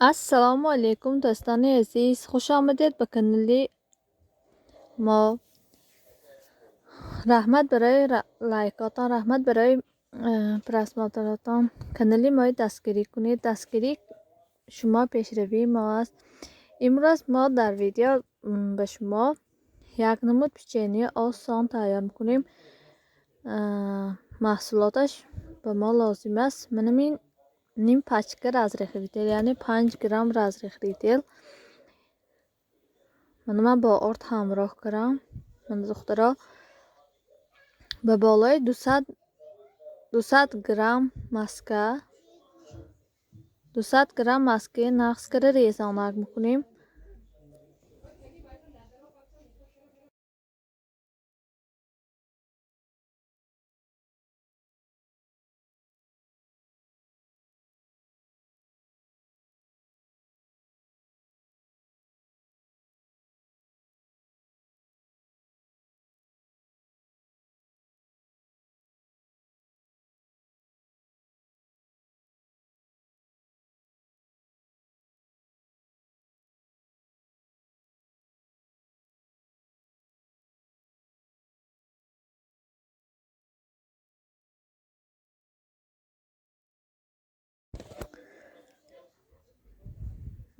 Ассалому алайкум, дӯстони азиз, хуш омадед ба канали мо. Раҳмат барои лайкотон, раҳмат барои просмотротон. Канали моро дастгирӣ кунед. Дастгирии шумо пешравии мо аст. Имрӯз мо дар видео ба шумо як намуд печенье осон тайёр мекунем. Маҳсулоташ ба мо лозим аст. Манамин ним пачка разрыхлитель, яъне 5 грамм разрыхлитель. Мана ман бо орд ҳамроҳ кардам. Мана духтаро, ба болои 200 грамм маска, 200 грамм маскаи нағз карда резонак мекунем.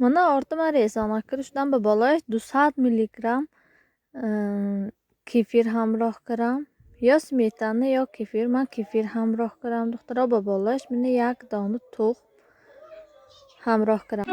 Мана орди ман резонак карда шудам. Ба болояш 200 миллиграмм кефир ҳамроҳ кардам. Ё сметана, ё кефир. Ман кефир ҳамроҳ кардам, духтаро. Ба болояш мана як дона тухм ҳамроҳ кардам.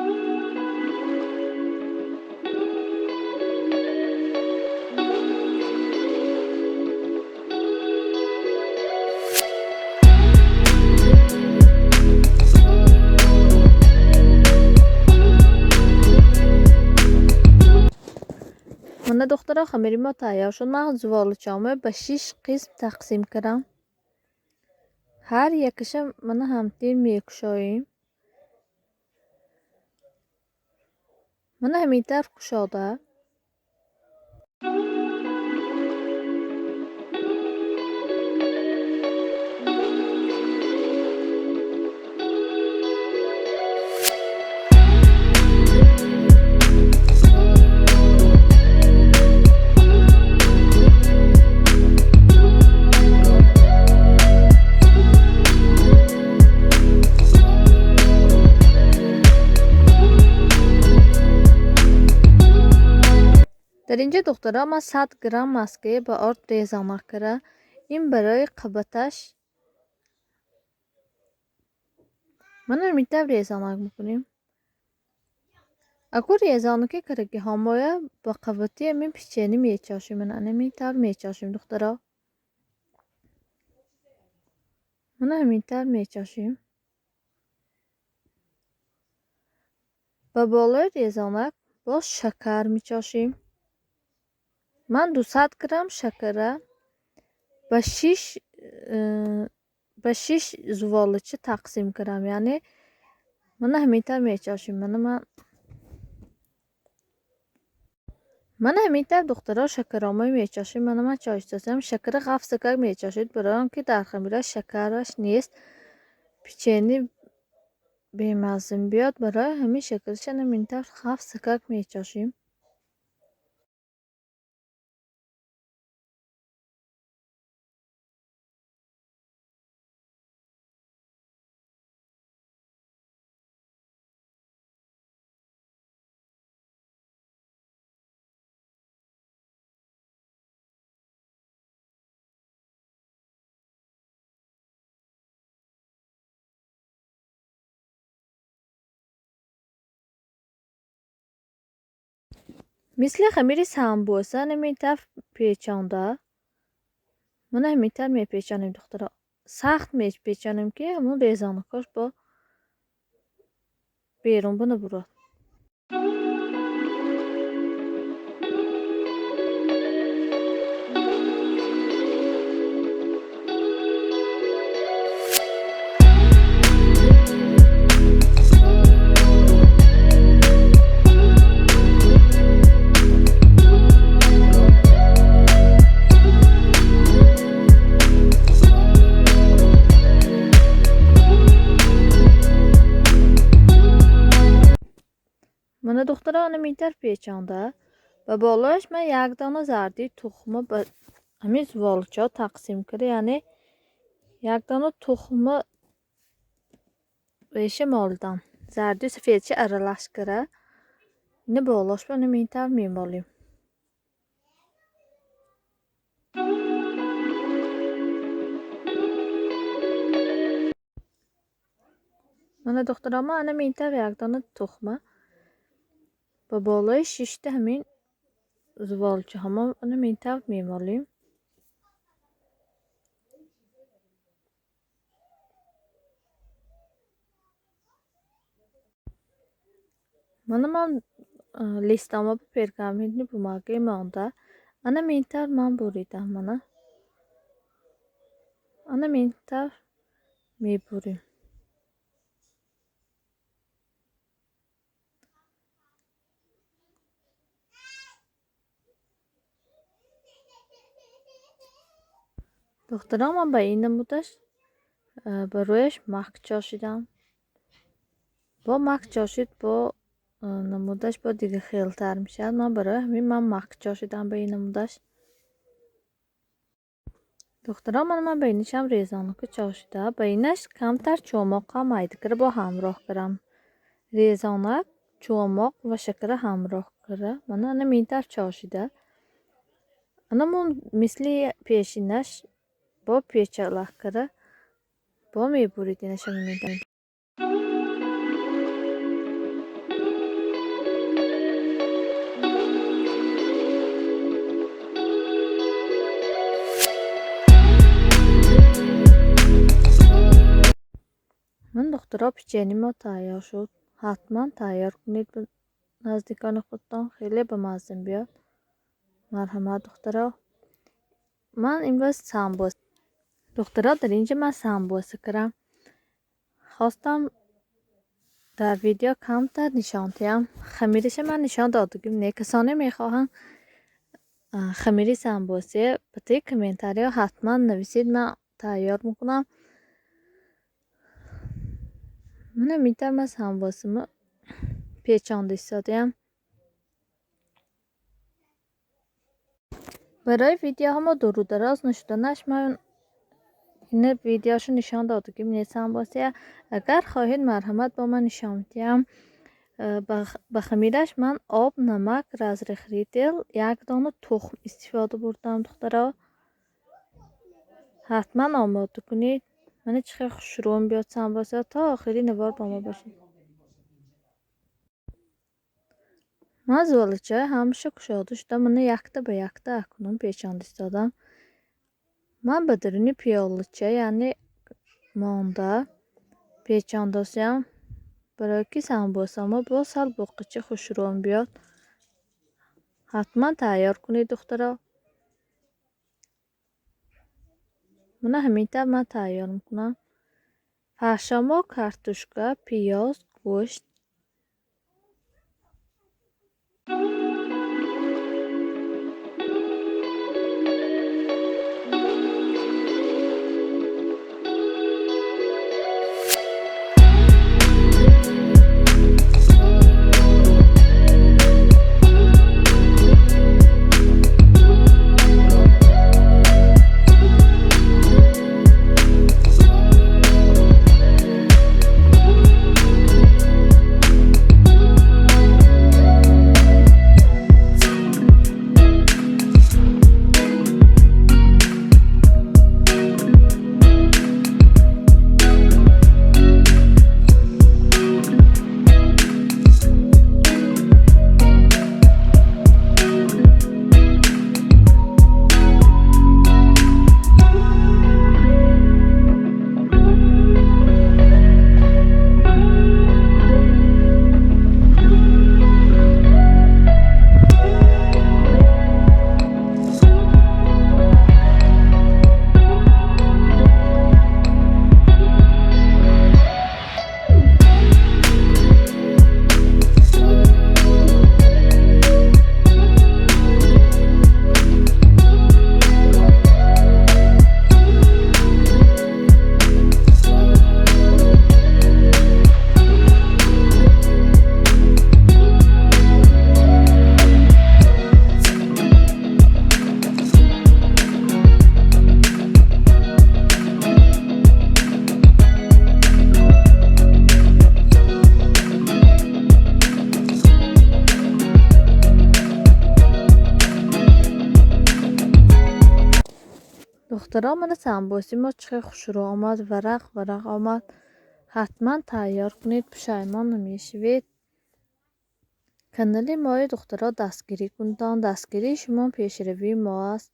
Мана духтаро, хамири мо тайёр шуд. Ман зуволичомро ба 6 қисм тақсим кардам. Ҳар якаша мана ҳамтир мекушоем. Мана ҳамин тавр кушода. Дар инҷо, духтаро, ман 100 грамм маскаи ба орд резонак карда. Ин барои қабаташ. Мана ҳамин тавр резонак мекунем. Агар резонаки карагиҳомоя ба қабати ҳамин печенье мечошем. Мана ҳамин тавр мечошем, духтаро. Мана ҳамин тавр мечошем. Ба болои резонак боз шакар мечошем. Ман 200 грамм шакара ба 6 зуволича тақсим кардам. Яъне мана ҳамин тавр мечошем. Мана ҳамин тавр, духтаро, шакаромои мечошем. Мана ман чошидасам. Шакара ғафсакак мечошед, барои он ки дар хамира шакараш нест, печенье бемазза биёд. Барои ҳамин шакарашро ҳамин тавр ғафсакак мечошем. Мисли хамири самбуса ҳамин тавр печонда. Мана ҳамин тавр мепечонем, духтаро. Сахт мепечонем, ки ҳамон резонакош бо берун бинабурад. Мана духтаро ана минтар печонда. Ба болояш ман як дона зарди тухма ба ҳамин зуволчаҳо тақсим карда, яъне як дона тухма реша молидам. Зардию сафедча аралаш кара. Ина болош ба ана минтар мемолем. Мана духтаро ман ана минтар як дона тухма ба болои шишта ҳамин зуволчаҳомо ана минтар мемолем. Мана ман листома ба пергаментни бумаге монда. Ана минтар ман буридам. Мана ана минтар мебурем. Духтарон ман ба ин намудаш ба рӯяш мак чошидам. Бо мак чошид бо намудаш бо дига хелтар мешавад. Ман барои ҳамин ман мак чошидам ба ин намудаш. Духтарон ман ба инашам резонака чошида. Ба инаш камтар чӯмоқам майда кара бо ҳамроҳ карам. Резонак, чӯмоқ ва шакара ҳамроҳ кара. Мана ана минтар чошида. Ана мон мисли пешинаш бо печалак кара бо мебурид инашам минтар. Ман духтаро печени мо тайёр шуд. Ҳатман тайёр кунед ба наздикони худтон, хеле ба мазза биёд. Марҳамат духтаро. Ман имрӯз самбос. Духтаро дар инҷа ман самбоса кардам. Хостам дар видео камтар нишон диҳам. Хамириша ман нишон додагим не. Касоне мехоҳанд хамири самбосия ба таи комментариҳо ҳатман нависед, ман тайёр мекунам. Мана минтар ман самбосимо печонда истодаям. Барои видеоҳамо дуру дароз нашуданаш ман ина видеошо нишон додагим не самбосия. Агар хоҳед марҳамат бо ман нишон медиҳам. Ба хамираш ман об, намак, разрыхлитель, як дона тухм истифода бурдам духтаро. Ҳатман омода кунед. Мана чӣ хел хушрӯм биёд самбоса. То охири навор бо мо бошед. Ман зуволачаҳои ҳамаша кушода шуда, мана якта ба якта акнун печонда истодам. Ман ба даруни пиёлача, яъне монда печондосиям, барои ки самбосамо боз сал боқича хушрӯм биёд. Ҳатман тайёр кунед духтаро. Мана ҳамин тавр ман тайёр мекунам. Фаршамо картошка, пиёз, гӯшт. Духтаро, мана самбуси мо чӣ хел хушрӯ омад, варақ варақ омад. Ҳатман тайёр кунед, пушаймон намешавед. Канали мои, духтаро, дастгирӣ кунтон. Дастгирии шумо пешравии мо аст.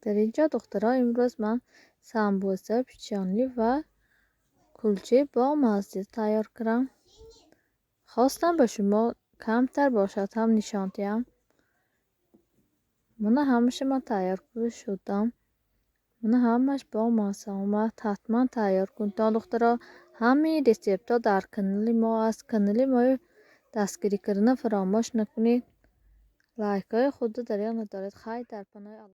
Дар ин ҷо, духтаро, имрӯз ман самбуса, печенье ва кулчаи бо мазза тайёр кардам. Хостам ба шумо камтар бошад ҳам нишон диҳам. Мана, ҳамаша ман тайёр карда шудам. Мана, ҳамаш бо мазза омад. Ҳатман тайёр кунтон, духтаро. Ҳамаи рецептҳо дар канали мо аст. Канали моро дастгирӣ кардан фаромӯш накунед. Лайкҳои худро дареғ надоред. Хайр, дар паноҳи Аллоҳ.